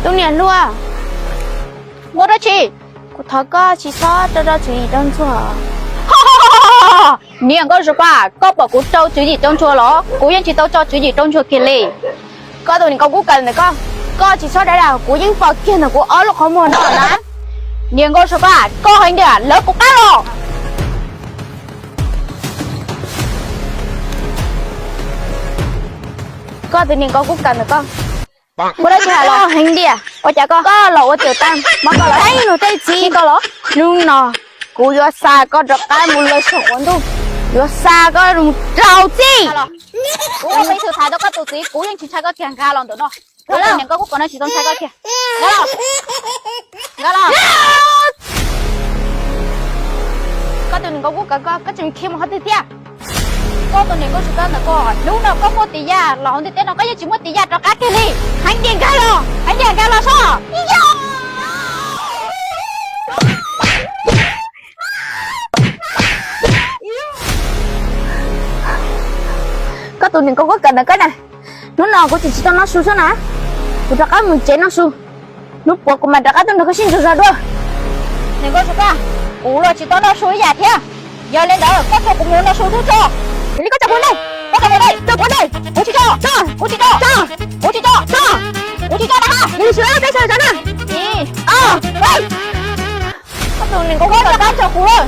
Tus niam hluas, ua dab tsi? Kuv thov koj tsis txhob rau rau tswv yim rau ntsuag. Niam nkauj Suav Paj, koj pom kuv rau tswv yim rau ntsuag los? Kuv yeej tsis tau tso tswv yim rau ntsuag kiag li. Koj tus niam nkauj kub kaws ntawm koj, koj tsis txhob dag dag, kuv yeej pom kiag ntawm kuv ob lub qhov muag no na. Niam nkauj Suav Paj, koj hais tias lawv kuv qab los. Koj tus niam nkauj kub kaws ntawm koj, ua dab tsi hais los? Heev tiag, ua cas koj, koj los ua tiam tag mas koj los teeb luag tej txiv koj los? Hnub no kuv yuav xa koj rov qab mus lawm saum qaum ntuj, yuav xa koj mus raug txim. Kuv ua ib tug thaiv tau koj tus txiv, kuv yeej tsis ntshai koj kiag, nkag los ntawm no. Koj tus niam nkauj kub kaws no tsis tau ntshai koj kiag. Nkag los, nkag los. Koj tus niam nkauj kub kaws, koj tseem khiav mus qhov twg thiab? Koj tus niam nkauj Suav Paj ntawm koj, hnub no koj muaj tis yaj los hauv ntiaj teb no koj yeej tsis muaj tis yaj rov qab kiag li. Heev tiag, nkag los, heev tiag, nkag los soj. Koj tus niam nkauj kub kaws ntawm koj na, hnub no kuv tseem tsis tau noj su xwb na, kuv rov qab mus tsev noj su, hnub puav kuv mam rov qab tuaj nrog koj sib ntsuas zog dua. Niam nkauj Suav Paj, kuv los tsis tau noj su ib yam thiab. Yog li ntawd koj tso kuv mus noj su tub tso. Yog li koj tso kuv ntej, koj tso kuv ntej, tso kuv ntej. Kuv tsis tso, kuv tsis tso, kuv tsis tso, kuv tsis tso na ha. Yog li sawv daws peb sawv daws na. Ib, ob, peb. Koj tus niam nkauj kub kaws tso kuv lawm.